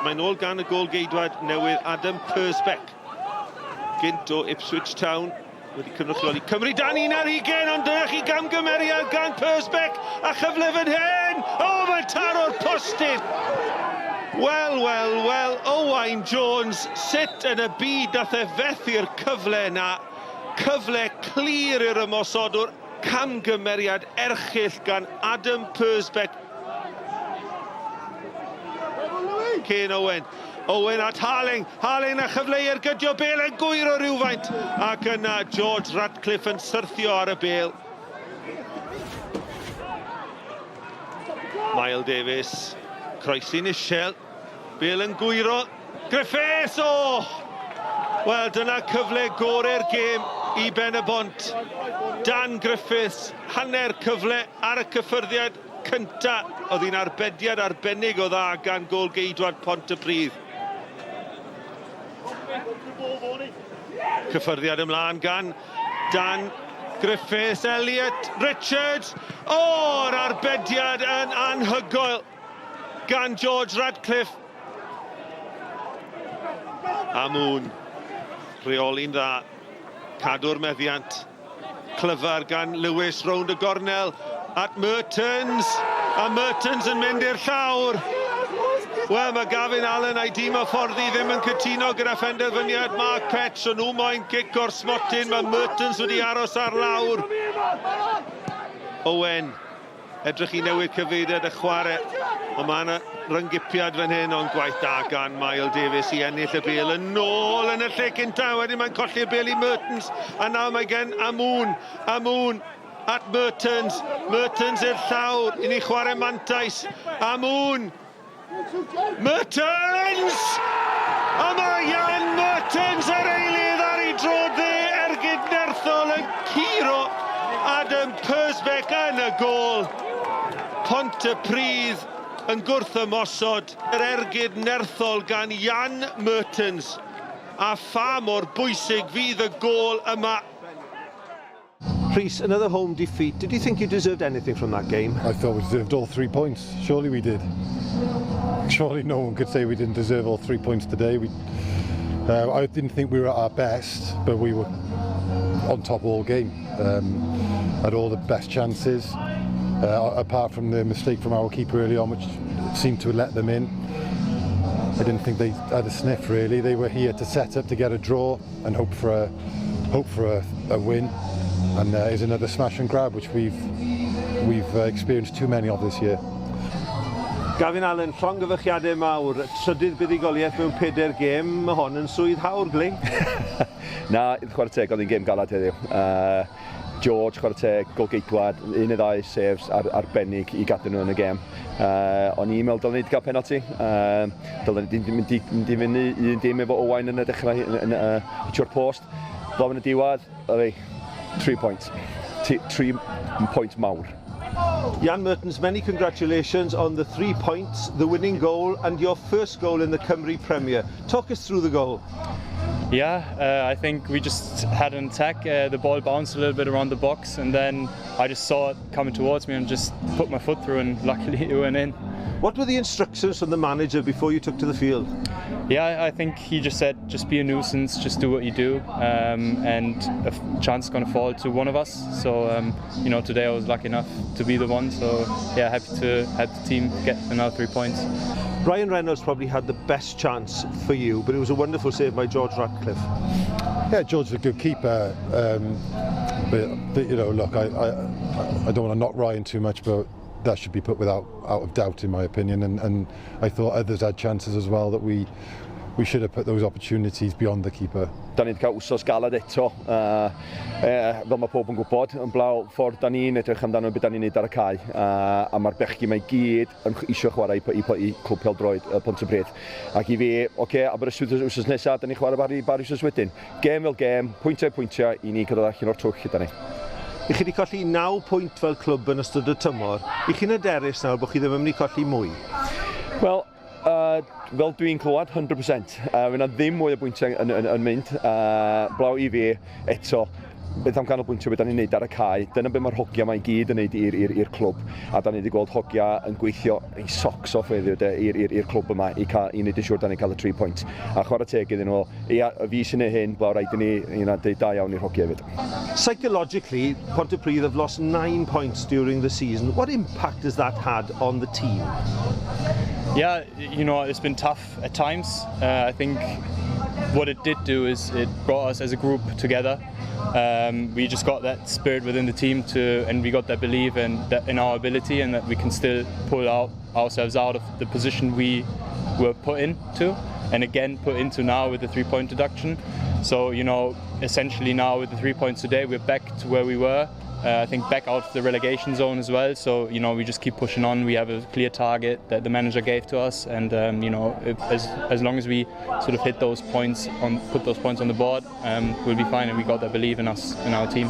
Mae'n ôl gan y gôl geidwad newydd Adam Persbeck. Gynt o Ipswich Town wedi cynrychioli Cymru dan 21, ond dyna chi gamgymeriad gan Persbeck a chyfle fan hyn! O, mae'n taro'r postyn! Wel, wel, wel, Owain Jones, sut yn y byd nath e fethu'r cyfle na? Cyfle clir i'r ymosodwr, camgymeriad erchyll gan Adam Persbeck. Kane Owen. Owen at Harling. Harling a chyfle i ergydio bel yn gwyro rhywfaint. Ac yna George Ratcliffe yn syrthio ar y bel. Mael Davies, croesi'n isel. Bel yn gwyro. Griffiths! O! Wel, dyna cyfle gorau'r gêm i Ben y Bont. Dan Griffiths, hanner cyfle ar y cyffyrddiad cynta. Oedd hi'n arbediad arbennig o dda gan gôl-geidwad Pontypridd. Cyffyrddiad ymlaen gan Dan Griffiths, Elliot Richards. O, yr arbediad yn anhygoel gan George Radcliffe. A Moon, rheoli'n dda, cadw'r meddiant. Clyfar gan Lewis rownd y gornel at Mertens, a Mertens yn mynd i'r llawr. Wel, mae Gavin Allen a'i dîm o fforddi ddim yn cytuno gyda phenderfyniad Mark Petch, ond nhw moyn gic o'r smotyn, mae Mertens wedi aros ar lawr. Owen Edrych i newid cyfeiriad y chwarae, ond mae yna ryngipiad fan hyn, ond gwaith da gan Mael Davies i ennill y bêl yn ôl yn y lle cynta. Wedyn mae'n colli'r bêl i Mertens, a nawr mae gen Amoon, Amoon at Mertens, Mertens i'r llawr, i ni chwarae mantais, Amoon, Mertens! A mae Jan Mertens ar eilydd ar ei dro dde ergyd nerthol yn curo Adam Persbeck yn y gôl. Pontypridd yn gwrth ymosod yr ergyd nerthol gan Jan Mertens. A pha mor bwysig fydd y gôl yma. Rhys, another home defeat. Did you think you deserved anything from that game? I thought we deserved all three points. Surely we did. Surely no one could say we didn't deserve all three points today. We, I didn't think we were at our best, but we were on top all game. Had all the best chances, apart from the mistake from our keeper early on, which seemed to let them in. I didn't think they had a sniff really. They were here to set up to get a draw and hope for a hope for a, a win. And is another smash and grab, which we've we've experienced too many of this year. Gavin Allen, llongyfarchiadau mawr, trydydd buddugoliaeth mewn pedair gêm, mae hon yn swydd hawdd, Glyn. Na, chwarae teg, oedd hi'n gêm galad heddiw. George, chwarae teg, golgeidwad, un neu ddau saves ar, arbennig i gadw nhw yn y gêm. O'n i'n meddwl dylen ni wedi cael penalty. Dylen ni wedi mynd i, mynd i fyny un dim efo Owain yn y dechrau, yn, yn, uh, hitio'r post. Blaw yn y diwedd, oedd ei, 3 points. 3 point mawr. Jan Mertens, many congratulations on the three points, the winning goal and your first goal in the Cymru Premier. Talk us through the goal. Yeah, I think we just had an attack. The ball bounced a little bit around the box, and then I just saw it coming towards me and just put my foot through, and luckily it went in. What were the instructions from the manager before you took to the field? Yeah, I think he just said, just be a nuisance, just do what you do, and a chance is going to fall to one of us. So, today I was lucky enough to be the one. So, yeah, happy to help the team get another 3 points. Ryan Reynolds probably had the best chance for you, but it was a wonderful save by George Ratcliffe. Yeah, George's a good keeper, but you know, look, I don't want to knock Ryan too much, but that should be put without out of doubt, in my opinion. And I thought others had chances as well that we should have put those opportunities beyond the keeper. Da ni wedi cael wsos galed eto, fel mae pob yn gwybod, yn blaw ffordd da ni'n edrych amdano beth da ni'n neud ar y cae, a mae'r bechgyn mae gyd yn eisiau chwarae i, i, i clwb pêl-droed Pontypridd. Ac i fi, oce, okay, Aberystwyth wsos nesaf, da ni'n chwarae Barry, Barry wsos wedyn. Gêm fel gêm, pwyntiau pwyntiau, i ni cyrraedd allan o'r twll gyda ni. I chi wedi colli 9 pwynt fel clwb yn ystod y tymor. I chi'n hyderus nawr bod chi ddim yn mynd i colli mwy? Wel, fel dwi'n clywed, 100%. Fydd 'na ddim mwy o bwyntiau yn, yn, yn mynd. Blaw i fi eto, Beth am ganolbwyntio beth da ni'n neud ar y cae? Dyna beth mae'r hogia yma i gyd yn neud i'r clwb. A da ni wedi gweld hogia yn gweithio eu socks off heddiw de, i'r clwb yma i wneud yn siŵr da ni'n cael y 3 pwynt. A chwarae teg iddyn nhw, ia, fi sy'n neud hyn, bo rhaid i ni deud da iawn i'r hogia hefyd. Psychologically, Pontypridd have lost 9 points during the season. What impact has that had on the team? Yeah, it's been tough at times. I think what it did do is it brought us as a group together. We just got that spirit within the team and we got that belief in, that in our ability and that we can still pull out ourselves out of the position we were put into, and again put into now with the 3-point deduction. So essentially now with the 3 points today, we're back to where we were. I think back out of the relegation zone as well. So we just keep pushing on. We have a clear target that the manager gave to us, and if, as long as we sort of hit those points on, put those points on the board, we'll be fine. And we got that belief in us, in our team.